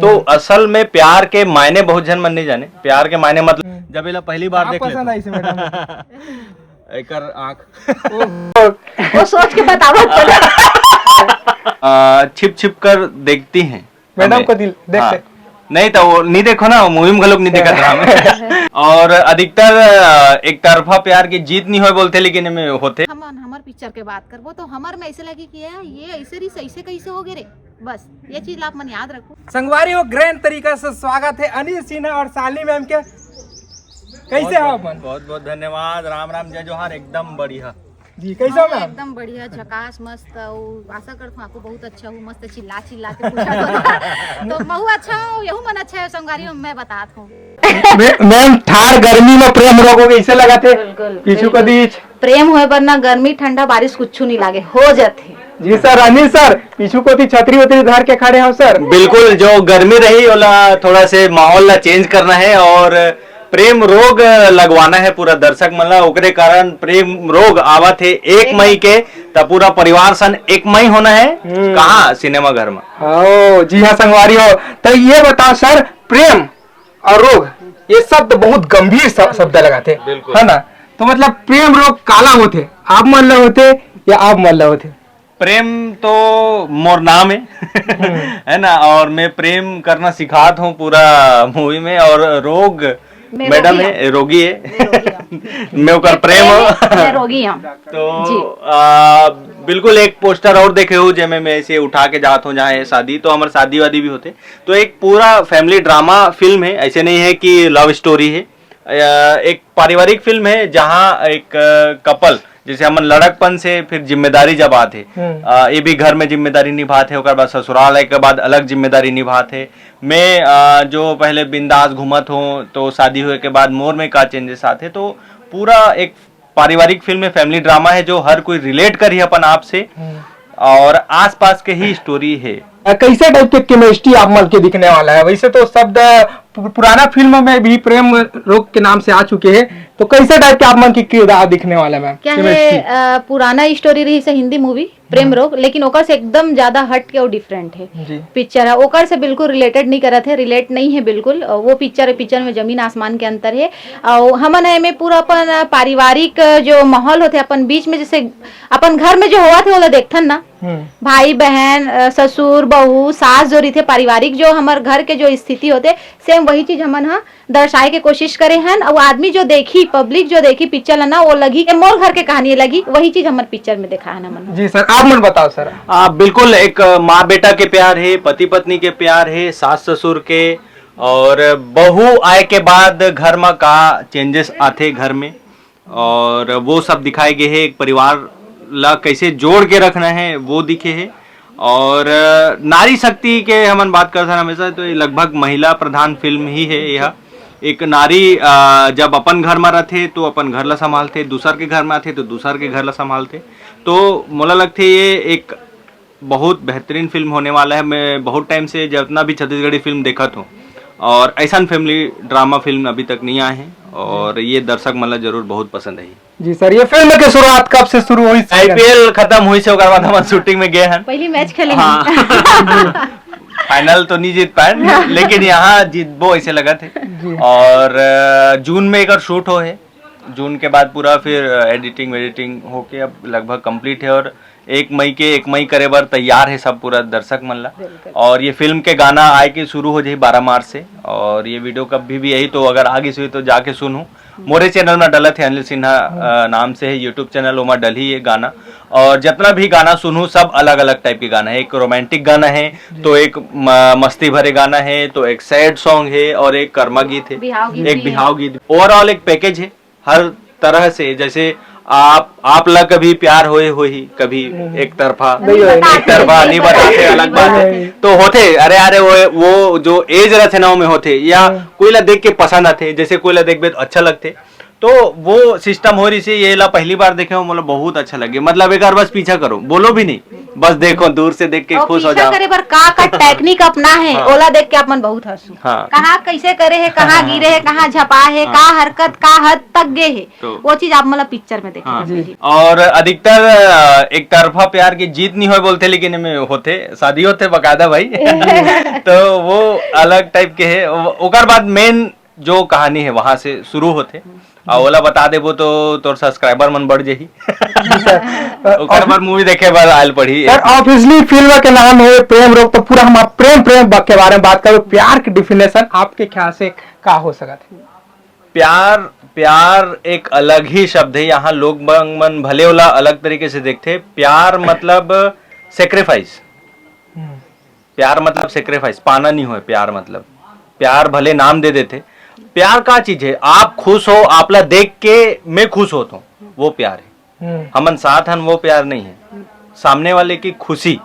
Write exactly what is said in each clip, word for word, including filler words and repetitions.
तो असल में प्यार के मायने बहुत झन मन नहीं जाने। प्यार के मायने मतलब जब एला पहली बार देख लेते। एकर आँख। वो सोच के बतावत चले। आ, छिप छिप कर देखती हैं। मैडम को दिल देख हाँ। ले। नहीं तो वो नहीं देखो ना, मूवी में घलोक नहीं देखत रहा मैं। और अधिकतर अ, एक तरफा प्यार की जीत नहीं होय बोलते, लेकिन एमे होते। हम हमर पिक्चर के बात करबो तो हमर में ऐसे लगी कि यार ये ऐसे रही, ऐसे कैसे हो गए रे। बस ये चीज ला आप मन याद रखो। संगवारी हो, ग्रैंड तरीका से स्वागत है अनिल सिन्हा और शालिनी मैम के। कैसे हो आप मन? बहुत बहुत धन्यवाद। राम राम, जय जोहार। एकदम बढ़िया। जी, कैसे हो हाँ, मैम? एकदम बढ़िया, झकास, मस्त। अउ आशा करत हूँ आपको बहुत अच्छा हूँ, मस्त चिल्ला चिल्ला के पूछा। तो महू अच्छा हूँ, यहू मन अच्छा है संगवारी हो, मैं बतात हूँ। मै- मैम, ठार गर्मी में प्रेम रोग हो गए, इसे लगा थे बिल्कुल, पीछू को बिल्कुल। दीच। प्रेम होए बर ना गर्मी ठंडा बारिश कुछ नहीं लागे, हो जाते। जी सर, अनिल सर, पीछू को दी छतरी उतरी धर के खड़े हो सर। बिल्कुल, जो गर्मी रही ओला थोड़ा से माहौल ला चेंज करना है और प्रेम रोग लगवाना है पूरा दर्शक मन ला। ओकरे कारण प्रेम रोग आवत है एक मई के, त पूरा परिवार सन एक मई होना है। हम्म। कहाँ? सिनेमा घर में। ओ जी हाँ संगवारी हो, तो ये बताओ सर, प्रेम और रोग, ये शब्द बहुत गंभीर श- शब्द लगाते, बिल्कुल। है ना? तो मतलब प्रेम रोग काला होते, आप मन ला होते या आप मन ला होते? प्रेम तो मोर नाम है, है ना? और मैं प्रेम करना सिखात हूँ पूरा मूवी में। और रोग मैं मैडम रोगी है, रोगी है। रोगी हूँ। मैं ओकर प्रेम हूँ। मैं रोगी हूँ। तो जी। आ, बिल्कुल एक पोस्टर और देखे हो जेमे मैं ऐसे उठा के जात हूँ जहाँ ये शादी, तो हमारे शादी वादी भी होते। तो एक पूरा फैमिली ड्रामा फिल्म है, ऐसे नहीं है कि लव स्टोरी है। आ, एक पारिवारिक फिल्म है जहाँ एक कपल, जैसे हमन लड़कपन से फिर जिम्मेदारी जब आते, हम्म। आ, ये भी घर में जिम्मेदारी निभाते, ओकर बाद ससुराल आए के बाद अलग जिम्मेदारी निभाते। मैं आ, जो पहले बिंदास घूमत हूँ तो शादी हुए के बाद मोर में का चेंजेस आते। तो पूरा एक पारिवारिक फिल्म है, फैमिली ड्रामा है जो हर कोई रिलेट करी अपन आप से, हम्म। और आसपास के ही स्टोरी है। अ, कैसे टाइप के केमिस्ट्री आप मन के दिखने वाला है? वैसे तो शब्द पु- पुराना फिल्म में भी प्रेम रोग के नाम से आ चुके हैं, तो कैसे टाइप के आप मन की किरदार दिखने वाला है मैम? क्या केमिस्ट्री। है अ, पुराना स्टोरी रही से हिंदी मूवी प्रेम रोग, लेकिन ओकर से एकदम ज्यादा हट के और डिफरेंट है जी। पिक्चर है, ओकर से बिल्कुल रिलेटेड नहीं करत है, रिलेट नहीं है बिल्कुल। अ, वो पिक्चर है, पिक्चर में जमीन आसमान के अंतर है। और हमन है में पूरा अपन अ, पारिवारिक अ, जो माहौल होते अपन बीच में, जैसे अपन घर में जो होवत है ओला देखथन ना, हम्म। भाई बहन अ, ससुर बहू सास जो रहिथे, पारिवारिक जो हमर घर के जो स्थिति होते, सेम वही चीज हमन ह दर्शाए के कोशिश करे हन। अउ आदमी जो देखी, पब्लिक जो देखी पिक्चर ला ना, वो लगी ए मोर घर के कहानी लगी, वही चीज हमर पिक्चर में देखा हन हमन। जी सर, आप मन बताओ सर। आ, बिल्कुल, एक अ, माँ बेटा के प्यार है, पति पत्नी के प्यार है, सास ससुर के, और बहू आए के बाद घर में का चेंजेस आते घर में, और वो सब दिखाए गए है। एक परिवार ला कैसे जोड़ के रखना है वो दिखे है। और अ, नारी शक्ति के हमन बात करथन हमेशा, तो ये लगभग महिला प्रधान फिल्म ही है यह। एक नारी अ, जब अपन घर में रहते तो अपन घर ला संभालते, दूसर के घर में आते तो दूसर के घर ला संभालते। तो मोला लगते ये एक बहुत बेहतरीन फिल्म होने वाला है। मैं बहुत टाइम से जितना भी छत्तीसगढ़ी फिल्म देखत हूँ, और ऐसा फैमिली ड्रामा फिल्म अभी तक नहीं आए हैं, और ये दर्शक मन ला जरूर बहुत पसंद आई। जी सर, ये फिल्म की शुरुआत कब से शुरू हुई? आईपीएल खत्म हुई से ओकर बाद हम शूटिंग में गए हैं। पहली मैच खेले हाँ। हन। फाइनल तो नहीं जीत पाए, लेकिन यहाँ जीतबो ऐसे लगा थे। और अ, जून में एक शूट हो है, जून के बाद पूरा फिर एडिटिंग वेडिटिंग होके अब लगभग कंप्लीट है, और एक मई के एक मई करे बर तैयार है सब पूरा दर्शक मन ला। और ये फिल्म के गाना आए के शुरू हो जाही बारह मार्च से, और ये वीडियो कभी भी यही तो अगर आगे से तो जाके सुनू। मोरे चैनल में डलत है अनिल सिन्हा अ, नाम से है यूट्यूब चैनल, ओमा डलही ये गाना। और जितना भी गाना सुनू सब अलग अलग टाइप के गाना है। एक रोमांटिक गाना है, तो एक म- मस्ती भरे गाना है, तो एक सैड सॉन्ग है, और एक कर्मा गीत है, बिहाव गीत एक भी है। बिहाव गीत। ओवरऑल एक पैकेज है हर तरह से। जैसे आप आप ला कभी प्यार होए होही, कभी एक तरफा, नहीं होए। एक तरफा नहीं बताते, अलग बात है। तो होते, अरे अरे वो वो जो एज रहते ना में होते, या कोई ला देख के पसंद आते, जैसे कोई ला देखबे तो अच्छा लगते। तो वो सिस्टम हो रही से, ये ला पहली बार देखे हो, मतलब बहुत अच्छा लगे। मतलब एक बार बस पीछा करो, बोलो भी नहीं, बस देखो, दूर से देख के और खुश हो पीछा जाओ। करे बर का का टेक्निक अपना है, हाँ। ओला देख के अपन बहुत हंसू। हाँ। कहाँ कैसे करे है, कहाँ गिरे है, कहाँ झपा है, हाँ। का हरकत का हद तक गए है, तो वो चीज आप मतलब पिक्चर में देखे हाँ। जी। और अधिकतर अ, एक तरफा प्यार की जीत नहीं होए बोलते, लेकिन एमे होते, शादी होते बकायदा भाई। तो वो अलग टाइप के है। ओ- ओकर बाद मेन जो कहानी है वहां से शुरू होते। आ ओला बता देबो तो तोर सब्सक्राइबर मन बढ़ जाही। ओकर बर मूवी देखे बर आयल पड़ी। सर, ऑब्वियसली फिल्म के नाम है प्रेम रोग, तो पूरा हम प्रेम प्रेम ब- के बारे में बात करो, प्यार की डिफिनेशन आपके ख्याल से का हो सकत है? प्यार, प्यार एक अलग ही शब्द है। यहाँ लोग मन, मन भले ओला अलग तरीके से देखते। प्यार मतलब सेक्रीफाइस। हम्म। प्यार मतलब सेक्रीफाइस, पाना नहीं होए। प्यार मतलब, प्यार भले नाम दे देते। प्यार का चीज है? आप खुश हो, आपला देख के मैं खुश होता हूँ, वो प्यार है। हम्म। हमन साथ हन, वो प्यार नहीं है। सामने वाले की खुशी।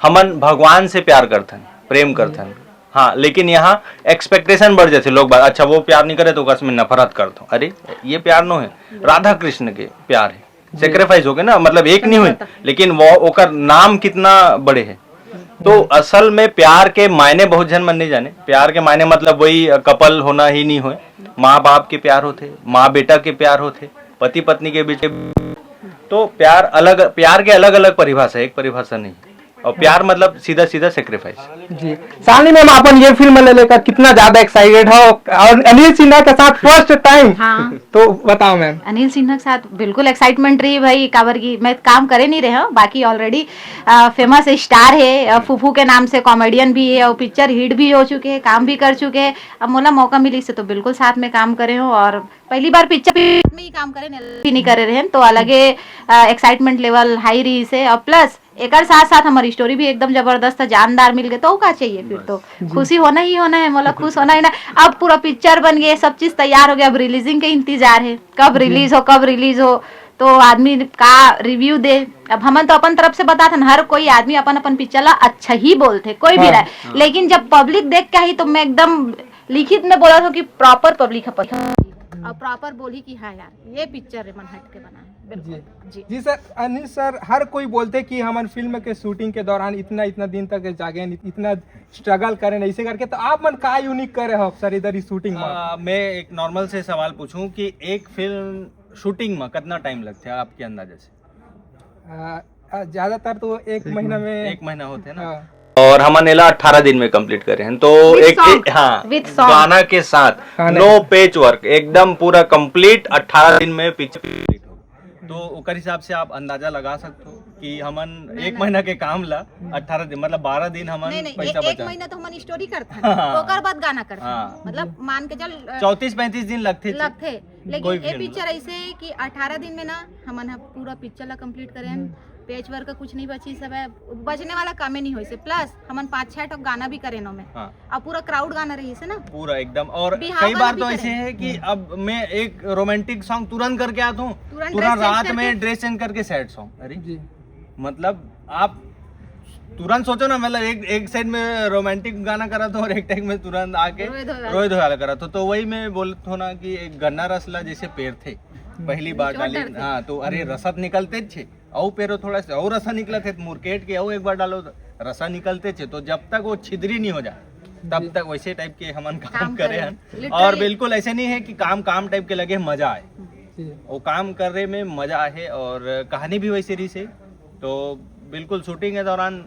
हमन भगवान से प्यार करथन, प्रेम करथन। हाँ, लेकिन यहाँ एक्सपेक्टेशन बढ़ जाते लोग बाग, अच्छा वो प्यार नहीं करे तो ओकर से मैं नफरत करता हूँ। अरे, ये प्यार नो है, राधा कृष्ण के प्यार है। सेक्रीफाइस हो गए ना, मतलब एक नहीं हुई, लेकिन वो ओकर नाम कितना बड़े है। तो असल में प्यार के मायने बहुत झन मन नहीं जाने। प्यार के मायने मतलब वही कपल होना ही नहीं होए, माँ बाप के प्यार होते, माँ बेटा के प्यार होते, पति पत्नी के बीच के। तो प्यार अलग, प्यार के अलग अलग परिभाषा है, एक परिभाषा नहीं। और प्यार मतलब सीधा सीधा सेक्रीफाइस। जी। शालिनी मैम, अपन ये फिल्म ले लेकर कितना ज्यादा एक्साइटेड हो और अनिल सिन्हा के साथ फर्स्ट टाइम? हाँ। तो बताओ मैम। अनिल सिन्हा के साथ बिल्कुल एक्साइटमेंट रही भाई, काबर की मैं काम करे नहीं रहे हूँ, बाकी ऑलरेडी फेमस स्टार है, अ, फूफू के नाम से कॉमेडियन भी है और पिक्चर हिट भी हो चुके हैं, काम भी कर चुके हैं। अब मोला मौका मिली से तो बिल्कुल साथ में काम करे हूँ और पहली बार पिक्चर में ही काम करे, नहीं, भी नहीं करे रहे, तो अलगे एक्साइटमेंट लेवल हाई रही से। और प्लस एकर साथ साथ हमारी स्टोरी भी एकदम जबरदस्त है, जानदार मिल गए, तो का चाहिए फिर? तो खुशी होना ही होना है, मोला खुश होना ही ना। अब पूरा पिक्चर बन गए, सब चीज तैयार हो गया, अब रिलीजिंग के इंतजार है, कब रिलीज हो, कब रिलीज हो, तो आदमी का रिव्यू दे। अब हमन तो अपन तरफ से बताथन, हर कोई आदमी अपन अपन पिक्चर ला अच्छा ही बोलथे, कोई भी हाँ। रहे, लेकिन जब पब्लिक देख के आई तो मैं एकदम लिखित में बोला था कि प्रॉपर पब्लिक है, और प्रॉपर बोली कि हाँ यार, ये पिक्चर है मन हट के बना है। बिल्कुल। जी। जी। जी सर, अनिल सर, हर कोई बोलते कि हमन फिल्म के शूटिंग के दौरान इतना इतना दिन तक जागे, इतना स्ट्रगल करें, ऐसे करके, तो आप मन का यूनिक करे हो सर इधर इस शूटिंग में? आ, मैं एक नॉर्मल से सवाल पूछूं कि एक फिल्म शूटिंग में कितना टाइम लगता है आपके अंदाजे से? आ, आ, ज्यादातर तो एक महीना में। एक महीना होते हैं ना। हाँ। और हमन एला अठारह दिन में कंप्लीट करे हैं, तो With एक, song। एक हाँ, With song। गाना के साथ, गाना। No patch work, एकदम पूरा कंप्लीट अठारह दिन में पिक्चर कंप्लीट हो। तो ओकर हिसाब से आप अंदाजा लगा सकते हो कि हमन एक महीना के काम ला अठारह दिन, मतलब बारह दिन हमन नहीं, नहीं, पैसा एक, एक बचा। महीना तो हमन स्टोरी करथन, हाँ। ओकर बाद गाना करथन। हाँ। मतलब मान के चल, अ, चौंतीस पैंतीस दिन लगथे। लगथे। लेकिन कोई ये फिल्म पिक्चर ऐसे है कि अठारह दिन में ना हमन ह पूरा पिक्चर ला कंप्लीट करे हन। हम्म। पैच वर्क का कुछ नहीं बची, सब है, बचने वाला कामे नहीं होइसे। प्लस हमन पाँच छह ठो गाना भी करे नो में। हाँ। अब पूरा क्राउड गाना रही से ना। पूरा एकदम। और बिहाव कई वाला बार भी तो करे। ऐसे है कि हम्म। अब मैं एक रोमांटिक सॉन्ग तुरंत करके आता हूँ, तुरंत तुरंत ड्रेस चेंज रात में करके। ड्रेस चेंज करके सैड सॉन्ग। अरे जी। मतलब आप तुरंत सोचो ना, मतलब एक, एक साइड में रोमांटिक गाना करा था और एक टाइम में तुरंत आके रोए धोए वाला। रोए धोए वाला करा था। तो वही मैं बोलत हूँ ना कि एक गन्ना रस ला जैसे पेर थे, हम्म। पहली बार निचोड़ डाली, डालते। हाँ, तो अरे हम्म। रसत निकलते छे, अउ पेरो थोड़ा सा, अउ रसा निकलत है, तो मुरकेट के अउ एक बार डालो, तो रसा निकलते छे। तो जब तक वो छिद्री नहीं हो जाए, तब जी। तक वैसे टाइप के हमन काम काम करे करे हैं। हैं। Literally। और बिल्कुल ऐसे नहीं है कि काम काम टाइप के लगे, मजा आए। जी। वो काम करे में मजा आए और कहानी भी वैसे रही से। तो बिल्कुल शूटिंग के दौरान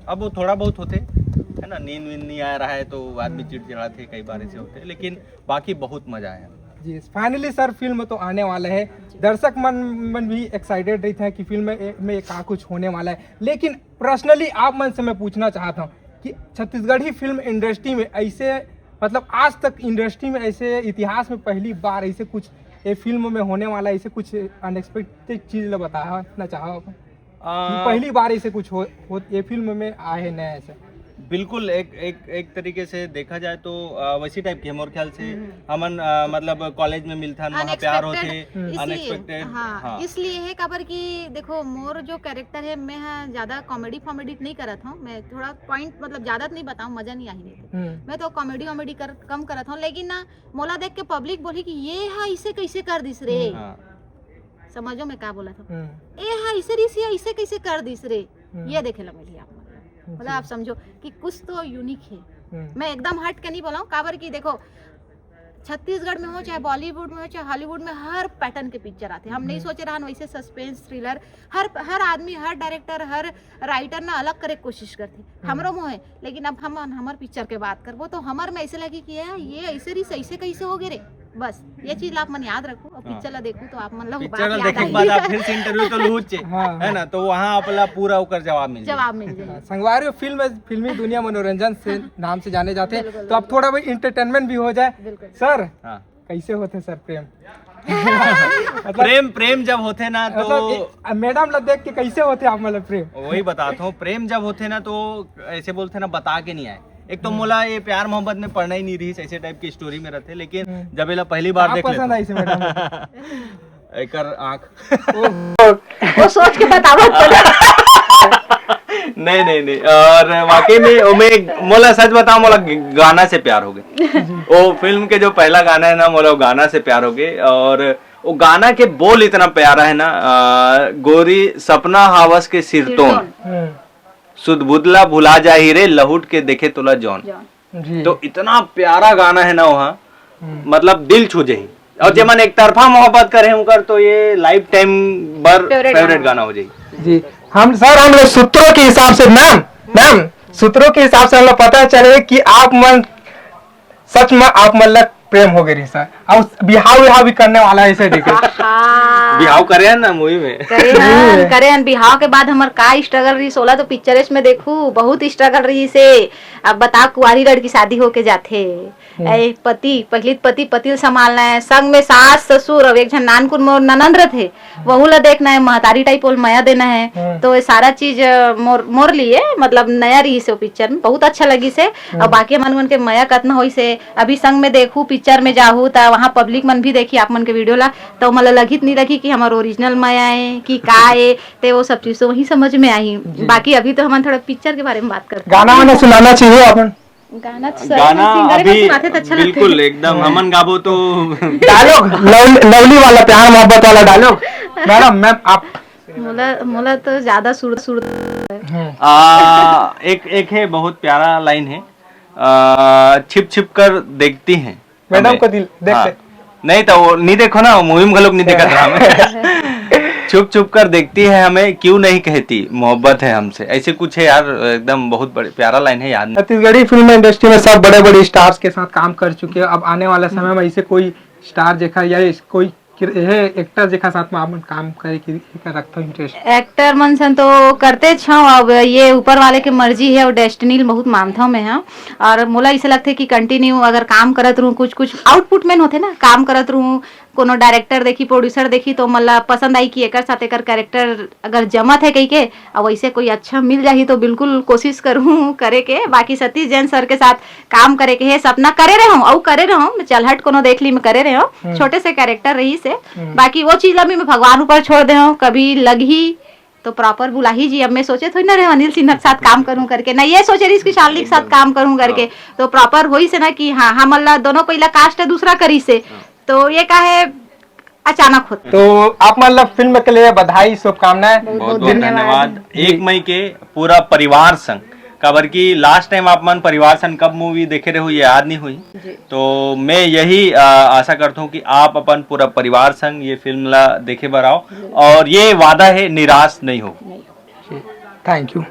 अब वो थोड़ा बहुत होते, है ना, नींद वींद नहीं आ रहा है तो आदमी हम्म। चिड़चिड़ाते, कई बार ऐसे होते, लेकिन बाकी बहुत मजा आया। जी, फाइनली सर, फिल्म तो आने वाला है, दर्शक मन, मन भी एक्साइटेड रही थे कि फिल्म में, में का कुछ होने वाला है, लेकिन पर्सनली आप मन से मैं पूछना चाहता हूँ कि छत्तीसगढ़ी फिल्म इंडस्ट्री में ऐसे, मतलब आज तक इंडस्ट्री में ऐसे इतिहास में पहली बार ऐसे कुछ ये फिल्म में होने वाला, ऐसे कुछ अनएक्सपेक्टेड चीज ला बताना चाहो आप? आ, कि पहली बार ऐसे कुछ हो, हो, ये फिल्म में आए हैं नया ऐसा? बिल्कुल, एक एक एक तरीके से देखा जाए तो अ, वैसी टाइप की है मोर ख्याल से। हमन अ, मतलब कॉलेज में मिलथन, वहाँ प्यार होथे। अनएक्सपेक्टेड इसलिए अनएक्सपेक्टेड। हाँ, हाँ। इसलिए है काबर कि देखो, मोर जो कैरेक्टर है, मैं हाँ ज्यादा कॉमेडी फॉमेडी नहीं करत हूँ। मैं थोड़ा पॉइंट मतलब ज्यादा तो नहीं बताऊँ, मजा नहीं आई नहीं तो। हम्म, मैं तो कॉमेडी वॉमेडी कर कम करत हूँ, लेकिन ना, मोला देख के पब्लिक बोली कि ये हा इसे कैसे कर दिस रे। हाँ। समझो मैं का बोला था, हम्म, ए हा इसे रिस या इसे कैसे कर दिस रे। हम्म। ये देखे ला मिली आप, मतलब मतलब आप समझो कि कुछ तो यूनिक है। हम्म, मैं एकदम हट के नहीं बोला हूँ, काबर की देखो, छत्तीसगढ़ में हो चाहे बॉलीवुड में हो चाहे हॉलीवुड में, हर पैटर्न के पिक्चर आते हैं। हम नहीं सोचे रहन वैसे सस्पेंस थ्रिलर। हर हर आदमी, हर डायरेक्टर, हर राइटर ना अलग करे के कोशिश करते। हमरो में है, लेकिन अब हम हमर पिक्चर के बात करबो तो हमर में ऐसे लगी कि यार, ये ऐसे रिस ऐसे कैसे हो गए रे। बस ये चीज ला आप मन याद रखो और हाँ। पिक्चर ला देखो तो आप मन ला वो पिक्चर बात याद देखे के आही। बाद आप फिर से इंटरव्यू तो लूच हाँ, है ना, तो वहाँ आपला पूरा ओकर जवाब मिल जाए। जवाब मिल जाए। संगवारी, फिल्म फिल्मी दुनिया मनोरंजन से नाम से जाने जाते हैं, बिल्कुल, तो अब थोड़ा बहुत इंटरटेनमेंट भी हो जाए। बिल्कुल। सर, हाँ। कैसे होते सर प्रेम? प्रेम प्रेम जब होते ना तो मतलब ए, मैडम ला देख के कैसे होते आप, मतलब प्रेम? वही बताता हूँ, प्रेम जब होते ना तो ऐसे बोलते ना, बता के नहीं आए। एक तो मोला ये प्यार मोहब्बत में पढ़ना ही नहीं रही, ऐसे टाइप की स्टोरी में रहते, लेकिन हम्म। जब एला पहली बार आप देख पसंद लेते आई से मैडम? एकर आँख वो सोच के बतावत चलो। नहीं नहीं नहीं, और वाकई में ओमे एक, मोला सच बताओ, मोला गाना से प्यार हो गए। वो फिल्म के जो पहला गाना है ना, मोला वो गाना से प्यार हो गए। और वो गाना के बोल इतना प्यारा है ना, अ, गोरी सपना हावस के सिरतोन, सिरतोन। हम्म, सुध बुदला भुला जाही रे, लहुट के देखे तोला जौन। जौन। जी। तो इतना प्यारा गाना है ना वहाँ, हम्म, मतलब दिल छू जाही। और जेमन एक तरफा मोहब्बत करे उनकर तो ये लाइफ टाइम बर Favourite फेवरेट गाना। गाना हो जाही। जी। हम सर, हम लोग सूत्रों के हिसाब से, मैम, मैम, सूत्रों के हिसाब से हम लोग पता चले कि आप मन, सच में आप मन ला प्रेम हो गए रही सर, और बिहाव विहाव भी करने वाला है इसे देखे। हाँ। बिहाव करे है ना मूवी में। करे हन, करे हन। बिहाव के बाद हमर का स्ट्रगल रही, सोला तो पिक्चरेस में देखू, बहुत स्ट्रगल रही से। अब बता, कुआरी लड़की शादी होके जाथे, ए, पति, पहली पति, पति ल संभालना है, संग में सास ससुर, अब एक झन नानकुन मोर ननंद रथे, वहू ला देखना है, महतारी टाइप ओल मया देना है। हम्म। तो ये सारा चीज अ, मोर मोर लिए मतलब नया रही से पिक्चर में, बहुत अच्छा लगी से। और बाकी हमन मन के मया कतना होई से, अभी संग में देखू, पिक्चर में जाहू त वहाँ पब्लिक मन भी देखी आप मन के वीडियो ला, तो मतलब लगित नहीं लगी कि हमार ओरिजिनल मया है कि का है, ते वो सब चीज तो वही समझ में आई। बाकी अभी तो हमन थोड़ा पिक्चर के बारे में बात करते हैं। गाना वाना सुनाना चाहिए अपन। गाना तो सर गाना सिंगर अभी सुनाते तो अच्छा लगता बिल्कुल है। एकदम हमन गाबो तो डायलॉग, लवली, लवली वाला, प्यार मोहब्बत वाला डायलॉग। मैडम, मैम, आप। मोला मोला तो ज्यादा सुर सुर हम्म, आ, एक एक है बहुत प्यारा लाइन है, आ, छिप छिप कर देखती हैं मैडम हमें। को दिल देखते। हाँ। नहीं तो वो नहीं देखो ना, मूवी में लोग नहीं देखा था हमें। छुप छुप कर देखती है हमें, क्यों नहीं कहती मोहब्बत है हमसे, ऐसे कुछ है यार, एकदम बहुत बड़े प्यारा लाइन है यार। छत्तीसगढ़ी फिल्म इंडस्ट्री में सब बड़े बड़े स्टार्स के साथ काम कर चुके हैं। अब आने वाला समय में ऐसे कोई स्टार जेखा या इस कोई किर- ये एक्टर जेखा साथ में आप मन काम करे की एकर रखता इंटरेस्ट? एक्टर मन सन तो करते छव, अब ये ऊपर वाले के मर्जी है और डेस्टिनी ल बहुत मानथव मैं, हाँ। और मोला ऐसे लगथे कि कंटिन्यू अगर काम करत रहूँ, कुछ कुछ आउटपुट में होथे ना, काम करत रहूँ, कोनो डायरेक्टर देखी, प्रोड्यूसर देखी, तो मोला पसंद आई कि एकर साथ एकर कैरेक्टर अगर जमत है कही के, और वैसे कोई अच्छा मिल जाही तो बिल्कुल कोशिश करूँ करे के। बाकी सतीश जैन सर के साथ काम करे के हे सपना करे रहूँ, अउ करे रहूँ, मैं चलहट कोनो देख ली, मैं करे रहूँ, छोटे से कैरेक्टर रही से। बाकी वो चीज ला भी मैं भगवान ऊपर छोड़ दे हूँ, कभी लगही तो प्रॉपर बुलाही जी। अब मैं सोचे थोड़ी ना रहे अनिल सिन्हा के साथ काम करूँ करके, ना ये सोचे रही कि शालिनी के साथ काम करूँ करके। तो प्रॉपर होई से ना कि हाँ, हमन ला दोनों पहिला कास्ट है, दूसरा करी से, तो ये का है अचानक होता। तो आप मतलब फिल्म के लिए बधाई, शुभकामनाएं। बहुत बहुत धन्यवाद। एक मई के पूरा परिवार संग, काबर कि लास्ट टाइम आप मन परिवार संग कब मूवी देखे रहे हो, ये याद नहीं हुई। तो मैं यही अ, आशा करता हूँ कि आप अपन पूरा परिवार संग ये फिल्म ला देखे बर आओ, और ये वादा है, निराश नहीं हो। Thank you.